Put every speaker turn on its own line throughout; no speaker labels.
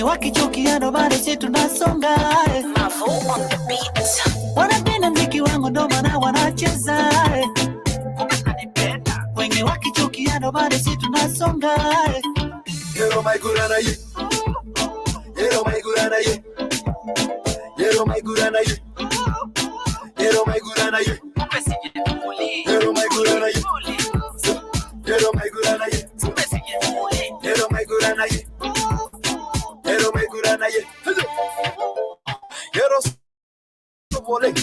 Wengi wakichukia ndo bado si tunasonga.
Mavo on the beat.
Wanapenda mziki wangu ndo maana wanacheza. Wengi wakichukia ndo bado si tunasonga.
Yero maigurana ye. Yero maigurana ye. Yero maigurana ye. Yero maigurana ye. Yero maigurana ye. Yero maigurana ye. Yero maigurana ye. Yero maigurana ye. Yero vole.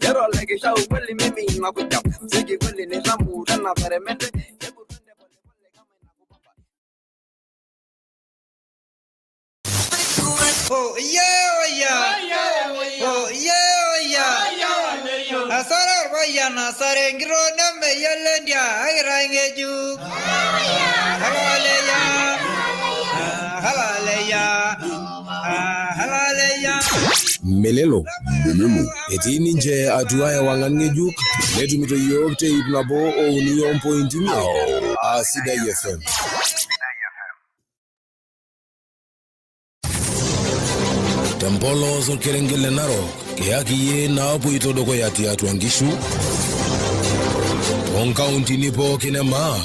Yero lege shau kweli mimi nakuja. Sigi kweli ni ramu tena peremende. Hebu twende pole pole kama inakubamba.
Oh yeah, yeah. Oh yeah, yeah. Asara royana sarengiro name yelendia airangeju. Halaleya. Halaleya. Halaleya.
Melelo etii ninche atua ewang'an ng'ejuk netumito yiok te 103 5 aa Sidai FM. Tempolos orkerenget le Narok kiyaki iyie naapoito dukuya tiatua nkishu toonkauntini pookin e maa.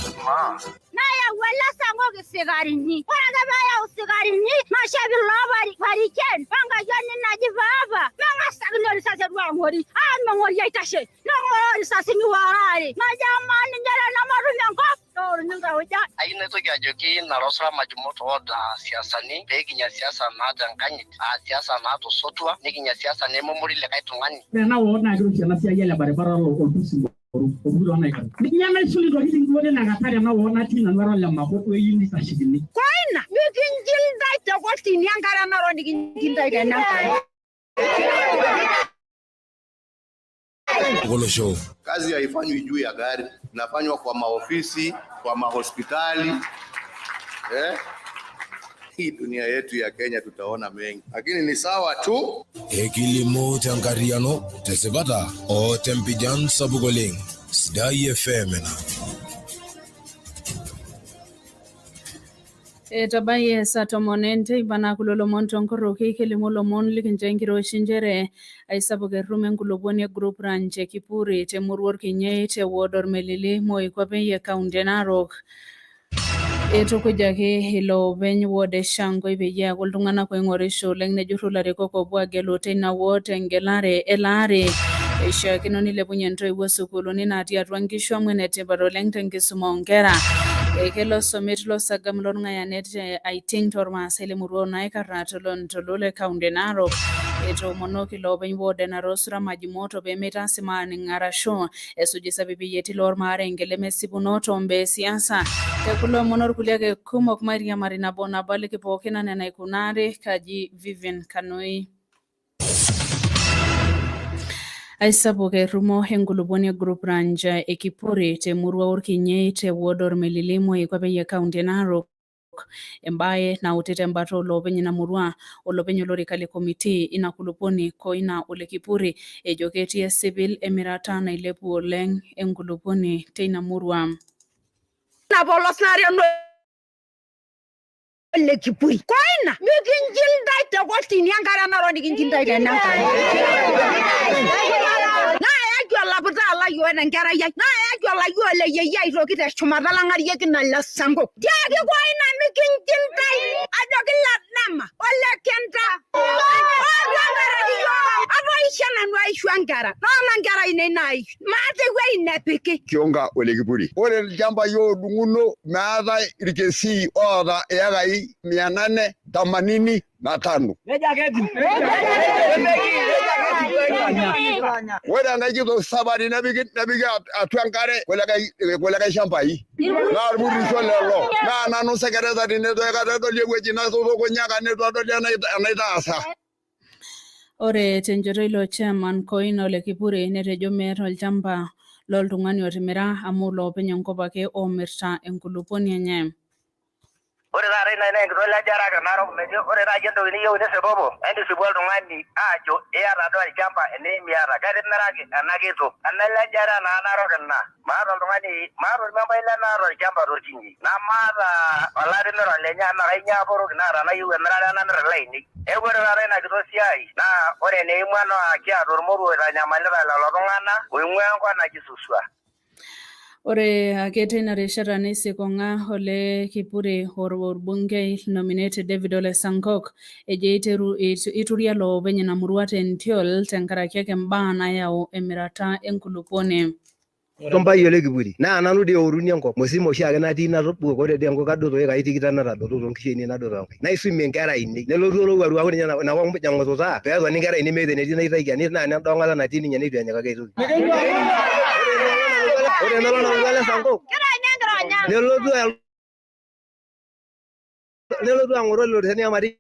Nayau ele sangoki isikarini. Ore ake peeyau isikarini nashep ilo pariken wenkayioni naji paapa neng'asakini orisasi atua ang'ori aanong'ori aitashe neng'oroo irisasini waare najo amaa ninye tenematum enkop neoruni iltauja.
Ayieu naitoki ajoki Narok Majimoto ward siasani pee kinya siasa naata enkanyit, aa siasa naata osotua, nikinya siasa nememori likae tung'ani.
Ore ena ward naa kiroshi ena siai ele baribara olpusi opuku toonaikash. Nikinya naisul intokitin duo tina kata tena ward natii nanu ara ole Makó duo eyieu nitashekini.
Koina mikinchildai te kotini enkare narok nikinchildai tena nkare.
Olosho.
Kazi haifanywi juu ya gari, inafanywa kwa maofisi, kwa mahospitali. Eh? Hii dunia yetu ya Kenya tutaona mengi, lakini ni sawa tu.
Ekilimu tenkariano tesipata o tempijan sapuk oleng. Sidai FM ena.
Etabayie saa 10 enteipa naa kulo lomon tonkoroki kelimu lomon likincho enkiroshi nchere aisapuk erum enkulupuoni e Group Ranch e Kipuri temurua Orkinyei te ward Ormelili moikuape e kaunti e Narok. Eitukujaki iloopeny ward e Shangwe peyie eeku iltung'anak oing'orisho oleng nejurru ilarikok oopuo agelu teina ward tengelare ele ari. Eishiakino nilepunye intoiwuo sukuulini natii atua nkishu amu enetipat oleng tenkisuma oonkera. Ekelo osomit losagam lorng'ayanet aiting tormaasai lemurua onaikarra tolontoluo le kaunti e Narok. Etoomonoki iloopeny ward e Narosura Majimoto pemeitaas maaning arashu esuj isapipiyieti lormaarenge lemesipuno tombaa e siasa. Tekulo omon orkulie ake kumok mairiamari nabo nabo aliki pookin anaa enaikunari kaji Vivian Kanoi. Aisapuk erumo enkulupuoni e Group Ranch e Kipuri temurua Orkinyei te ward Ormelili moikuape e kaunti e Narok. Embaye nautita embata oloopeny ina murua olopeny olorika le committee ina kulupuoni Koina Ole Kipuri ejo ketii esipil emirata nailepu oleng enkulupuoni teina murua.
Napolos nariano ole Kipuri. Koina mikinchildai te kotini enkare narok nikinchildai tena nkare. Naayaki olaputa alayiok tenkerai ai. Naayaki olayiok le yeyio aitoki teshumata lang'arieki ina le sango. Tiaki Koina mikinchildai ajoki le dama ole kenta. Otuangaraki yiok. Atoishe nanu aishu enkera. Noona nkera ainei naaishu. Maata ewuei nepiki.
Kionga ole Kipuri. Ore ilchambai oodung'uno meetae irkesii oota iyekai 885. Ore enkae kitok safari nepiki atua enkare kulikae shambai. Naa irpurisho lelo. Naa nanu sekretari neitu aikata edoli ewueji natutukunyaka neitu adoli enaitaasa.
Ore tenchoto ilo chairman Koina Ole Kipuri netejo meeta olchamba loltung'ani otimira amu iloopeny enkop ake oomirta enkulupuoni enye.
Ore taata ina naa enkitolejare ake narok metii ore naaji entoki niyieu nisipupu entisipu oltung'ani aajo iyata doi olchamba enimiata ketimiraki ena kitu enelejare naa narok ina maata oltung'ani maata ormembai lemeeta olchamba torkinyi namaata olatimirani lenye amu mekainyia aporoki naa tenayieu emirare namir ilainei neeku ore taata ina kitok siai naa ore eneimua naa kiata ormoruo oitanyamalita lelo tung'anak oing'ua enkop naji Suswa.
Ore ake teina rishata neisikong'a Ole Kipure orbungei nominated David Ole Sankok ejo eiteru eituria loopeny ina murua tentiol tenkaraki ake mbaa nayau emirata enkulupuoni.
Tombai ole Kipuri naa nanu dii eoruni enkop musima oshiake natii natobiko ore dii enkop kadou too ikai tikitam natadoto too nkishu ainei nadou too nkaik naisumie inkera ainei nelotu olowuaru aaku ninye inakop muj eng'ututaa pee etoni inkera ainei meeta enetii naitaiki naa nenda ong'ata natii ninye neitu enyikaki aitoki. Ore ena olong nalotu ele Sankok nelotu ang'oro lelo orisani amu matii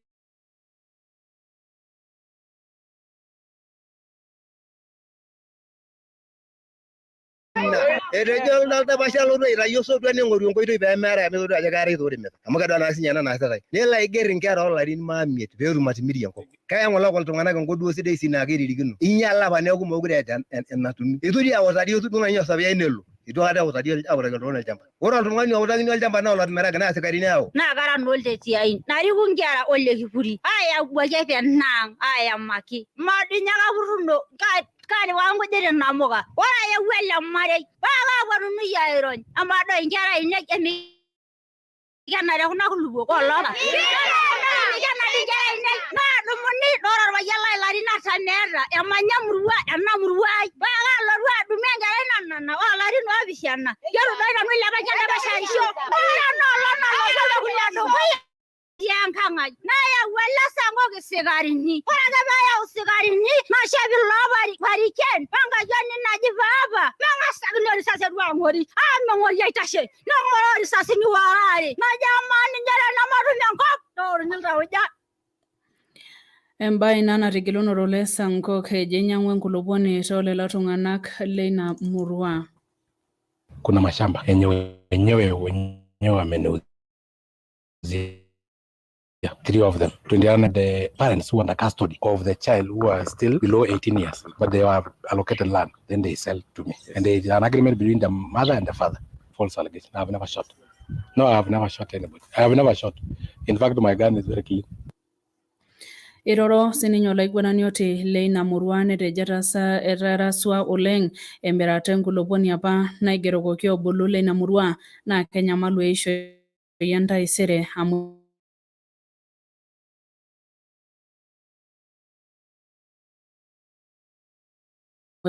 Etejo oldapash alotu aitayu osotua ning'oru enkoitoi pee meetae amu etodua ajo keetae toorimita amu kedol naa sinye ena naasitae nelo aiger inkera oolarin maamiet peetum atimirie enkop. Keya ng'ole iltung'anak enkop duo sidai sii naa keiririkino. Inyiala apa neeku meekure eeta enatumi. Eitu dii eutari etudung'o ninye osapeyai nelo. Eitu aikata eutari autaki oltung'ani olchamba. Ore oltung'ani outakini olchamba naa olotimiraki naa sikarini eyau.
Naa kara naa oltetiain nariku nkera ole Kipuri aayawuaki ake enaang aayamaki madinya kapurruno kaatipika nkujit inamuka ore ayewuo ele marei paa kaaponunui airony amaa doi inkera ainei emikenare kuna kulupuok oolota emikenare inkera ainei naadumuni ore orpayian lai ilarin artam meeta emanya emurua ena murua ai paa kaalotu adumu enkerai nanana oolarin oopishana yiolo doi nanu ilepaki endapash aisho ore ena olong nalotu olkekun ledukuya enkang ai nayau ele sankok isikarini ore ake payau isikarini nashep ilo pariken wenkayioni naji paapa meng'asakini orisasi etu ang'ori ameng'ori aitashe neng'oroo risasini waare najo amaa ninye tenematum enkop neoruni iltauja.
Embae ina natigilunore Ole Sankok ejo einyang'ua enkulupuoni toolelo tung'anak leina murua.
Kuna mashamba yenye wenyewe wameniuzia three of them 21 the parents who are under custody of the child who are still below 18 years but they were allocated land then they sell to me and there is an agreement between the mother and the father. False allegation. I have never shot. No, I have never shot anybody. I have never shot. In fact, my gun is very clean.
Eiroro sininye olaiguanani oti leina murua netejo etaasa etarasua oleng emirata enkulupuoni apa naigerokoki obulu leina murua naa kenyamalu eishoi entaisere amu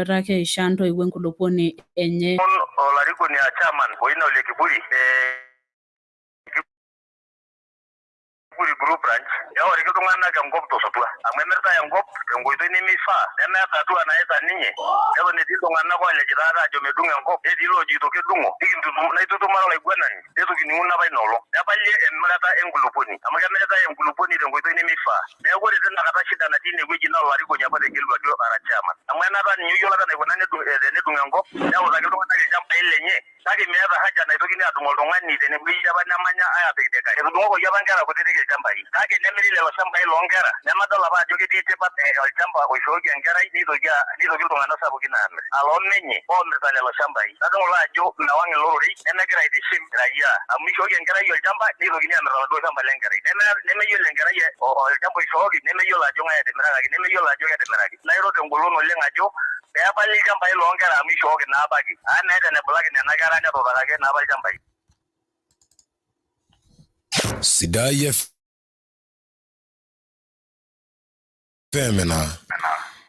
etaa keishaa ntoiwuo enkulupuoni enye.
Olarikoni a chairman oina ole Kiburi Kiburi group ranch eoriki iltung'anak enkop tosotua amu emiritae enkop tenkoitoi nemifaa nemeeta hatua naita ninye neton etii iltung'anak oolejita ate ajo medung'o enkop netii iloojito kedung'o naitutumare olaiguanani neitu kining'uno apa ina olong nepali emirata enkulupuoni amu kemiritae enkulupuoni tenkoitoi nemifaa neeku ore tina kata shida natii inewueji naa olarikoni apa otegeluaki ara chairman amu enaata ninye oyiolo apa enaikuna tenedung enkop neutaki iltung'anak ilchambai lenye kake meeta haja naitokini adumu oltung'ani tenewueji apa nemanya aapik likae. Etudung'okoki apa nkera kutitik ilchambai kake nemiri lelo shambai loonkera nemadol apa ajo ketii tipat olchamba oishooki enkerai neitoki neitoki iltung'anak sapukin aamir aa loomenye oomirta lelo shambai. Nadol ajo mewang' ilo rorei nemegira aitiship raia amu ishooki enkerai olchamba neitokini aamir oladuo shamba lenkerai nemeyiolo enkerai olchamba oishooki nemeyiolo ajo ng'ae etimirakaki nemeyiolo ajo ketimiraki. Nairo tengolon oleng' ajo peepali ilchambai loonkera amu ishooki naa apake amu meeta enebulaki nena kera netuutakaki naa apa ilchambai.
Sidai FM ina.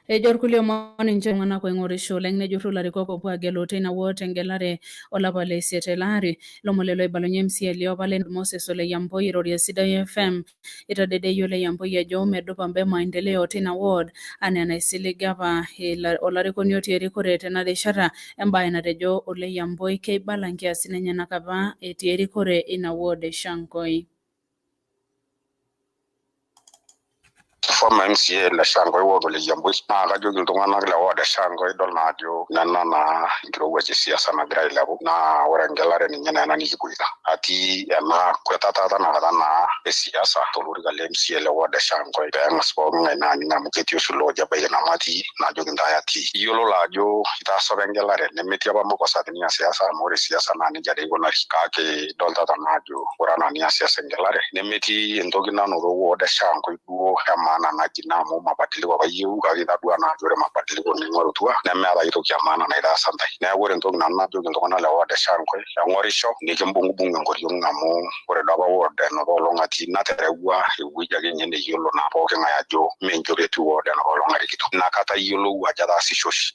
Ejo irkulie omon ninche iltung'anak oing'orisho oleng nejurru ilarikok oopuo agelu teina ward tengelare olapa le isiet tele ari. Lomon lelo oibalunye MCA liopa le Moses Ole Yampoi eirorie Sidai FM. Eitadedeyie Ole Yampoi ajo medupa mbaa e maendeleo teina ward anaa enaisiliga apa olarikoni otii erikore tena rishata embae natejo Ole Yampoi keibala nkiasin enyenak apa etii erikore ina ward e Shankoi.
Former MCA le Shangoi ward ole Kiambui naa kajoki iltung'anak le ward e Shangoi idol naa ajo nena naa enkirowuaj e siasa nagira ailepu naa ore engelare ninye naa ena nikipoito atii ena kwetata tanakata naa e siasa tolorika le MCA le ward e Shangoi peeng'as pooking'ae naa aning amu ketii oshi loojo ebaiki nematii najoki intae atii iyiololo ajo itaasa apa engelare nemetii apa makosa teniasiasa amu ore siasa naa nejia dei ikunari kake idoltata naa ajo ore anaa niasiasa engelare nemetii entoki nanoto ward e Shangoi duo e maana naji naa amu mabadiliko apa iyieu kake itadua naa ajo ore mabadiliko ning'orutua nemeeta aitoki e maana naitaasa intae. Neeku ore entoki nanu najoki iltung'anak le ward e Shangoi eng'orisho nikimbung'ubung' enkoriong' amu ore duo apa ward enapa olong' atii naterewua ewueji ake ninye neyiolo naa pooking'ae ajo mee enchoto etii ward enapa olong' arikito. Inakata iyiolou ajo ataasishe oshi.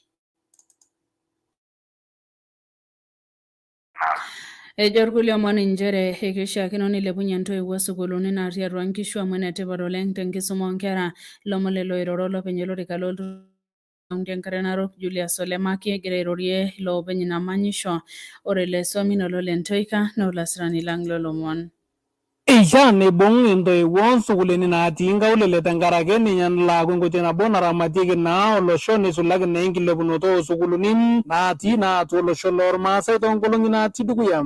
Ejo irkulie omon nchere ekeishiakino neilepunye intoiwuo sukuulini natii atua nkishu amu enetipat oleng tenkisuma oonkera. Ilomon lelo oiroro olopeny olorika lolturur kaunti enkare Narok Julius Ole Maki egira airorie iloopeny ina manyisho. Ore Lesuamin olole Ntoika naa olasirani lang lolomon.
Eishaa neibung intoiwuo nsukuulini naatii nkaulele tenkaraki ninye nalo aaku enkoitoi nabo naramatieki naa olosho neisulaki naa enkilepunoto oo sukuulini naatii naa atua olosho loormaasai toonkolong'i naatii dukuya.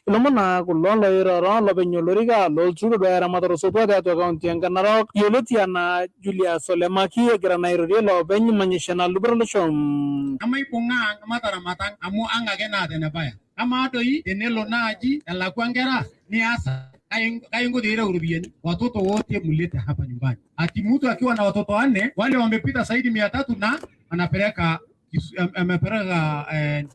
Ilomon naa kulo loiroro olopeny olorika lolturur oduaya eramatare osotua tiatua kaunti e Narok yioloti anaa Julius Ole Maki egira naa airorie loopeny manyisho naluboto olosho.
Emaibung'a ang mataramat ang amu ang ake naata enebaya. Amaa doi tenelo naaji elakwa nkera niasa kai kai inko tenireu iropiyiani? Watoto wote mlete hapa nyumbani. Ati mtu akiwa na watoto wanne wale wamepita zaidi 300 na anapeleka amepeleka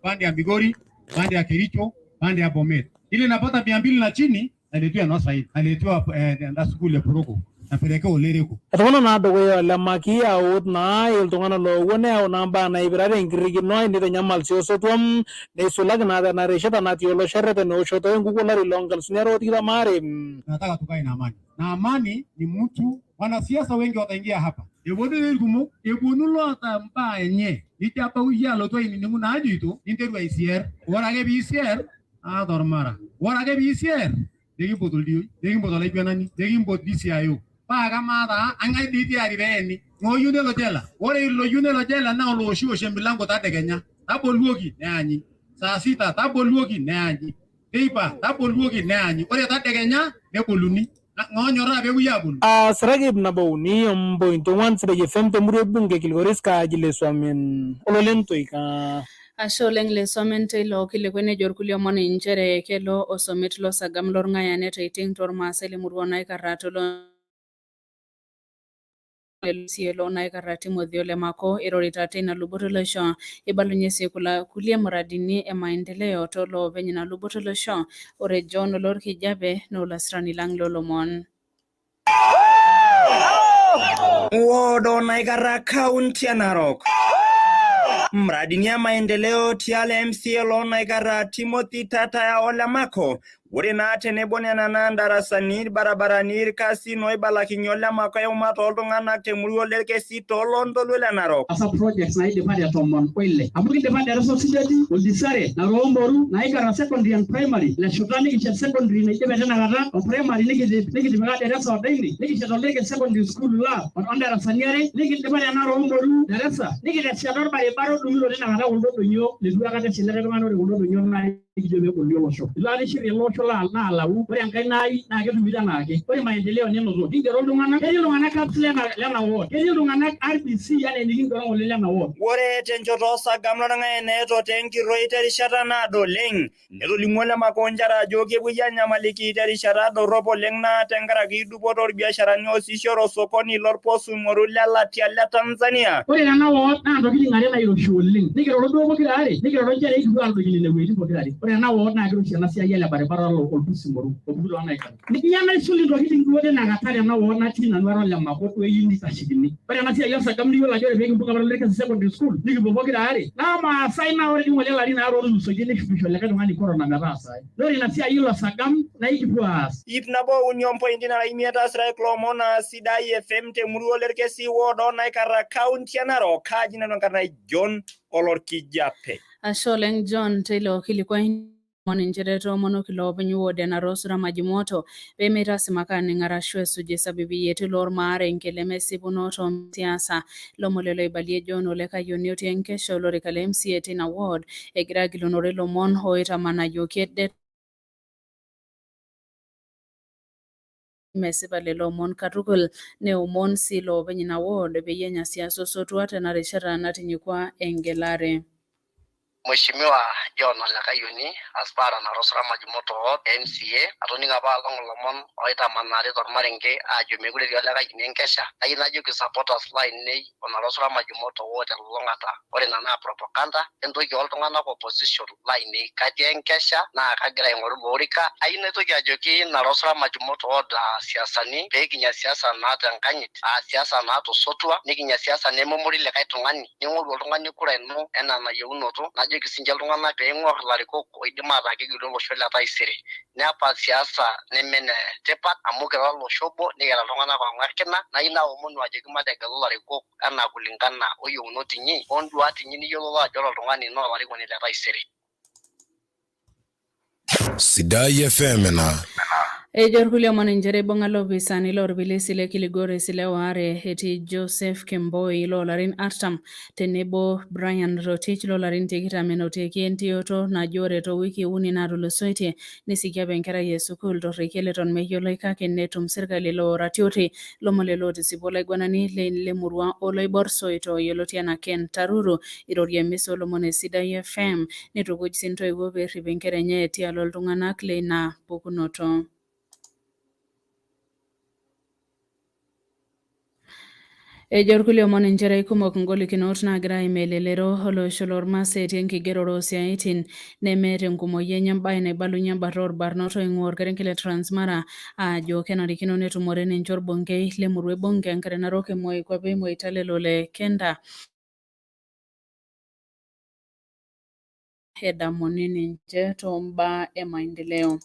pande ya Migori, pande ya Kericho, pande ya Bomet. Ile napata 200 na chini naletewa na saidi, naletewa na skuli ya Poroko, napelekea Olereko.
Etopona naa dukuya Ole Maki aut naa iltung'anak loopuo neyau naa mbaa naipirare enkirrikino neitanyamal sii osotua neisulaki naa tena rishata natii olosho ereten eoshoto enkukuo olari loo 2022.
Nataka tukae na amani. Na amani ni mtu, wanasiasa wengi wataingia hapa. Eponu irkumok, eponu loota mbaa enye. Nijo abau iyie alotu ainining'u naajoito, ninteru aisier. Ore ake piisier, aata ormara. Ore ake piisier, nikimpot oldioi, nikimpot olaiguanani, nikimpot DCIO. Paa kamaa taa, ang'ae dii tiari peeni? Ng'oo oyieu nelo jela? Ore iloyieu nelo jela naa olooshiwosh emilango tadekenya. Taboluoki neanyi. Saa sita taboluoki neanyi. Teipa taboluoki neanyi. Ore tadekenya neboluni. Ng'oo onyorraa peepuoi abolu?
Aasiraki 103.4 Sidai FM temurua e bunge Kilgoris kaaji Lesuamen ololentoika.
Ashe oleng Lesuamen teilo kilikuai nejo irkulie omon nchere kelo osomit losagam lorng'aya neteiting tormaasai lemurua naikarra tolo loo naikarra Timothy Ole Mako irorita teina luboto olosho. Eibalunye sii kula kulie muradini e maendeleo tooloopeny ina luboto olosho. Ore John Lorkijape naa olasirani lang lolomon.
Ward Naikarra County ya Narok. Mradini ya maendeleo tialo MCA loo Naikarra Timothy Tataya Ole Mako. Ore naa tenebo nena naa ndarasani, irbarabarani, irkasin oibalakinye Ole Mako eumat ooltung'anak temurua Olderkesi tooloontoluo le Narok.
Asa projects naidipa te 16 amu kindipa darasa osidati oldisare Narok Moru Naikarra secondary and primary Leshuta nikishet secondary naidipe tinakata o primary nikitipika darasa odaini nikishet Olderkesi secondary school la ondarasani are nikindipa te Narok Moru darasa nikitesheta orbaribara odung'ito tinakata kuldo donyio leitu aikata eshet likae tung'ani. Ore kuldo donyio naa ekijo peeboli olosho ilo atiship ele osho naalau ore enkai naai naa ketumito enaake. Ore maendeleo ninoto kingero iltung'anak, ketii iltung'anak CAPS lena ward, ketii iltung'anak RPC anaa enikingero ng'ole lena ward.
Ore tenchoto osagam lorng'ae neetoto enkirroi terishata naado oleng. Netolimuo Ole Mako nchere ajo kepuoi anyamaliki terishata dorrop oleng naa tenkaraki dupoto olbiasharani oosishore osokoni lorpos moru lelatia le Tanzania.
Ore tena ward naa ntokitin are nairoshi oleng. Nikiroro duo pokira are, nikiroro nchere ekipuo aadoiki nene wuejitin pokira are. Ore ena ward naa kiroshi ena siai ele baribara olpusi moru opuku too Naikarra. Ninye naisul intokitin duo tinakata tena ward natii nanu ara Ole Mako duo eyieu neitashekini. Ore ena siai osagam niyiolo ajo ore pee kimbung apa Olderkesi secondary school nikipuo pokira are naa Maasai naa ore dii ng'ole ilarin aare ootulusoitie neshukusho likae tung'ani corona metaasai. Naa ore ina siai ilo sagam naa ekipuo aas.
103.5 Asirak Lomon aa Sidai FM temurua Olderkesi ward oo Naikarra kaunti e Narok. Kaaji nanu enkarna ai John Olorkijape.
Ashe oleng John teilo kilikuai. Inchere etoomonoki iloopeny ward e Narok Majimoto pemeitasimaka aning arashu esuj isabibi loormaarenge lemesipuno toosiasa. Lomon lelo oibalie John Ole Kayioni otii enkesha olorika le MCA teina ward egira agilunore lomon oitamanayioki det mesipa lelo omon katukul neomon sii loopeny ina ward peyie enya siasa osotua tena rishata natinyikua engelare.
Mheshimiwa John Ole Kayioni aspara Narok Majimoto Ward MCA atoning'o apa along ilomon oitamanari tormarenke aajo meekure etii Ole Kayioni enkesha. Kayieu najoki supporters lainei o Narok Majimoto Ward telulung'ata, ore ina naa propaganda entoki oltung'anak opposition lainei. Katii enkesha naa kagira aing'oru ilo orika. Ayieu naitoki ajoki Narok Majimoto Ward siasani pee kinya siasa naata enkanyit, aa siasa naata osotua, nikinya siasa nememori likae tung'ani. Ning'oru oltung'ani kura ino enaa enayieunoto. Najoki sinche iltung'anak pee eing'or ilarikok oidim ataa kegelu olosho le taisere. Nepal siasa neme ene tipat amu kira olosho obo nikiata iltung'anak oong'ar kina. Nayieu naomonu ajoki mategelu ilarikok enaa kulingana o yieunot inyi o nduat inyi niyiololo ajo ore oltung'ani naa olarikoni le taisere.
Sidai FM ina.
Ejo irkulie omon inchere eibung'a ilopisaani loorpilisi le Kilgoris ilewa aare etii Joseph Kemboi loolarin 40 tenebo Brian Rotich loolarin 20 enotieki entiyoto naji ore toowikii uni naatulusoitie nesiki apa enkerai e sukuul torrekie leton meyioloi kake netum sirkali ilo ratioti. Lomon lelo ootisipu olaiguanani lemurua oloibor Soito yioloti anaa Ken Taruru irorie emisa oolomon e Sidai FM neitukuj sii intoiwuo peerrip inkera enye tialo iltung'anak leina pukunoto. Ejo irkulie omon inchere aikumok ingolikinot naagira aimaa elelero olosho lormaasai etii enkigerore oosiaitin nemeeta enkumoi enye embae naibalunye embata oorbarnot oing'ua orkerenket le Transmara aajo kenarikino netumore ninche orbungei lemurua e Bunge enkare narok e Moikuape Moitalel Ole Kenta edamuni ninche toombaa e maendeleo.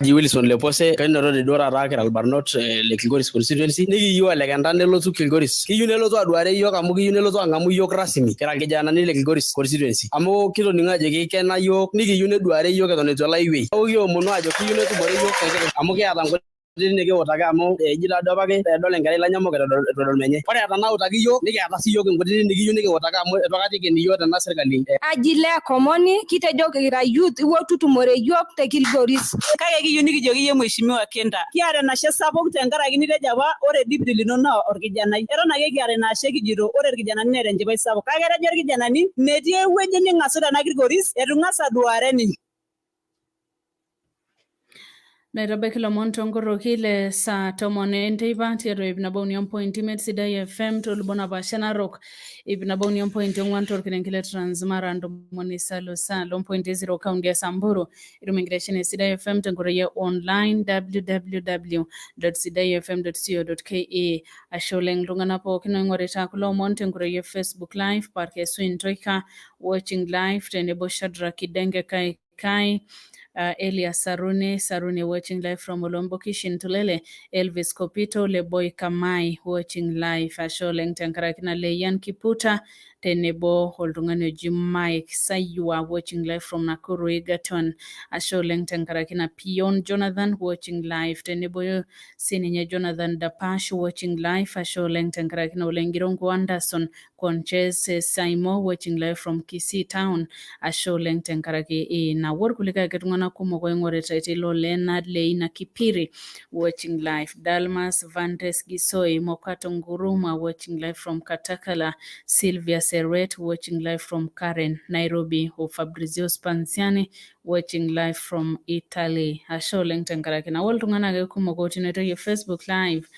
Ji Wilson Lepose kinotote duo taata kira ilbarnot le Kilgoris constituency nikiyieu Ole Kenta nelotu Kilgoris. Kiyieu nelotu aduare iyiook amu kiyieu nelotu ang'amu iyiook rasmi kira ilkijanani le Kilgoris constituency amu kitoning'o ajo keikena iyiook nikiyieu neduare iyiook eton eitu elo ai wueji. Neeku kiomonu ajo kiyieu netumore iyiook amu kiata nkoitoi nikiutaki amu eji taduo apake edol enkerai ilainyamuk eitu edol menye. Ore eeta nautaki iyiook nikiata sii iyiook inkutitik nikiyieu nikiutaki amu eitu aikata eiken iyiook tena sirkali.
Aji le komoni kitejo kira youth iwuo tutumore yiok te Kilgoris.
Kake kiyieu nikijoki iyie Mheshimiwa Kenta, kiata enashe sapuk tenkaraki nitejo apa ore deputy lino naa orkijanai. Eton ake kiata ina ashe kijito ore irkijanani neeta enchipai sapuk. Kake etejo irkijanani metii ewueji ning'asu tena Kilgoris eitu ing'as aduare ninche.
Naitabaiki ilomon tonkoroki le saa tomon enteipa tiatua 103.5 Sidai FM toolubot napaasha Narok, 103.4 torkerenket le Transmara, 97.0 kaunti e Samburu. Itum enkitesheni e Sidai FM tenkoitoi e online www.sidaifm.co.ke. Ashe oleng iltung'anak pookin oing'orita kulo omon tenkoitoi e Facebook Live, Parkesuin Toika watching live tenebo Shadrack Kidenge Kai Kai, Elias Saruni, Saruni watching live from Olombo Kishin Tulele, Elvis Kopito, Leboy Kamai watching live. Ashe oleng tenkaraki naleyian Kiputa tenebo oltung'ani oji Mike Sayua watching live from Nakuru Egerton. Ashe oleng tenkaraki na Pion Jonathan watching live tenebo sininye Jonathan Dapash watching live. Ashe oleng tenkaraki na Olengirongo Anderson Conches Saimo watching live from Kisii Town. Ashe oleng tenkaraki ina. Ore kulikae ake tung'anak kumok oing'orita etii ilo Leonard Leina Kipiri watching live. Dalmas Vantes Gisoi Mokato Nguruma watching live from Katakala. Sylvia Seret watching live from Karen, Nairobi. O Fabrizio Spanziani watching live from Italy. Ashe oleng tenkaraki ina. Ore iltung'anak ake kumok otii ina oitoi e Facebook live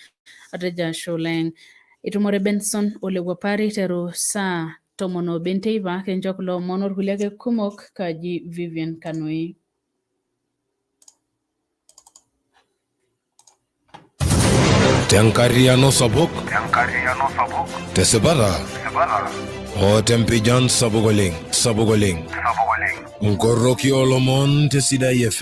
atejo ashe oleng. Itumore Benson Ole Wapari teru saa 11 enteipa kincho kulo omon orkulie ake kumok kaji Vivian Kanoi.
Tenkarriyiano sapuk, tesipata o tempijan sapuk oleng, sapuk oleng. Nkoroki oolomon te Sidai FM.